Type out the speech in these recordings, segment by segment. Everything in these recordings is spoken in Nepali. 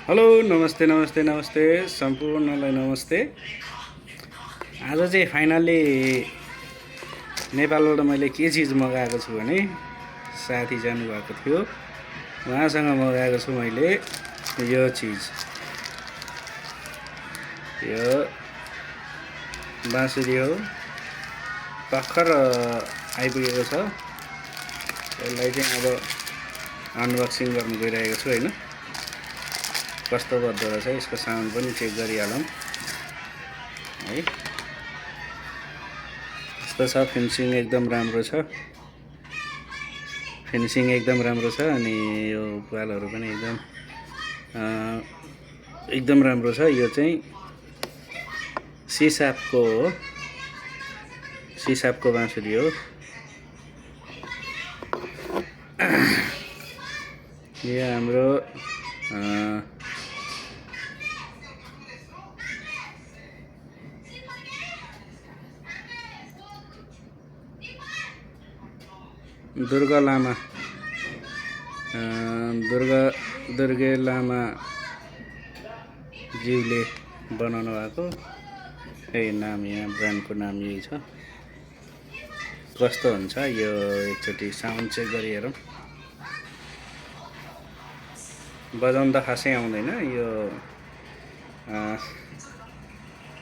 हेलो नमस्ते नमस्ते नमस्ते सम्पूर्णलाई नमस्ते। आज चाहिँ फाइनल्ली नेपालबाट मैले के चिज मगाएको छु भने साथी जानुभएको थियो, उहाँसँग मगाएको छु मैले यो चिज, यो बाँसुरी हो। भर्खर आइपुगेको छ। यसलाई चाहिँ अब अनबक्सिङ गर्नु गइरहेको छु हैन। कस्तो गर्दो रहेछ यसको साउन्ड पनि चेक गरिहालौँ है। यस्तो छ, फिनिसिङ एकदम राम्रो छ, अनि यो पालहरू पनि एकदम राम्रो छ। यो चाहिँ सिसापको बाँसुरी हो। यो हाम्रो दुर्गे लामा ज्यूले बनाउनु भएको। नाम यहाँ ब्रान्डको नाम यही छ। कस्तो हुन्छ यो एकचोटि साउन्ड चेक गरी हेरौँ। बजाउन त खासै आउँदैन, यो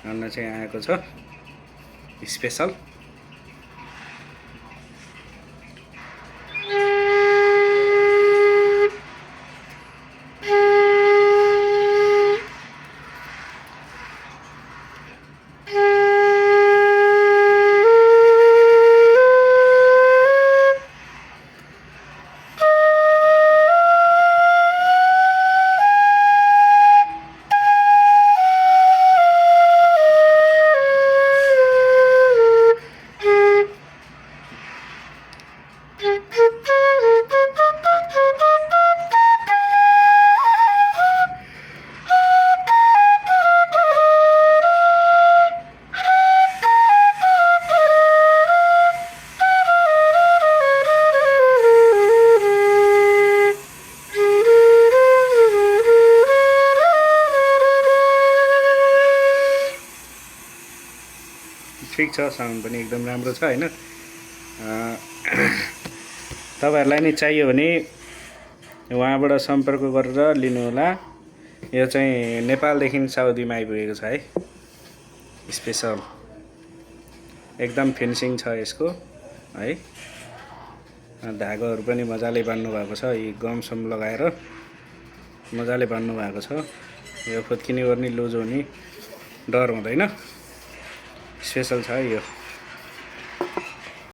भन्न चाहिँ आएको छ स्पेसल। ठिक छ, साउन्ड पनि एकदम राम्रो छ हैन। तपाईहरुलाई नि चाहियो भने उहाँबाट सम्पर्क गरेर लिनु होला। यो चाहिँ नेपालदेखि साउदीमा आइपुगेको छ है। स्पेसल एकदम फिनिसिङ छ यसको है। धागोहरु पनि मजाले बान्नु भएको छ। यी गमसम लगाएर मजाले बान्नु भएको छ। यो फुत्किने गर्ने लुज हुने डर हुँदैन। स्पेसल छ यो।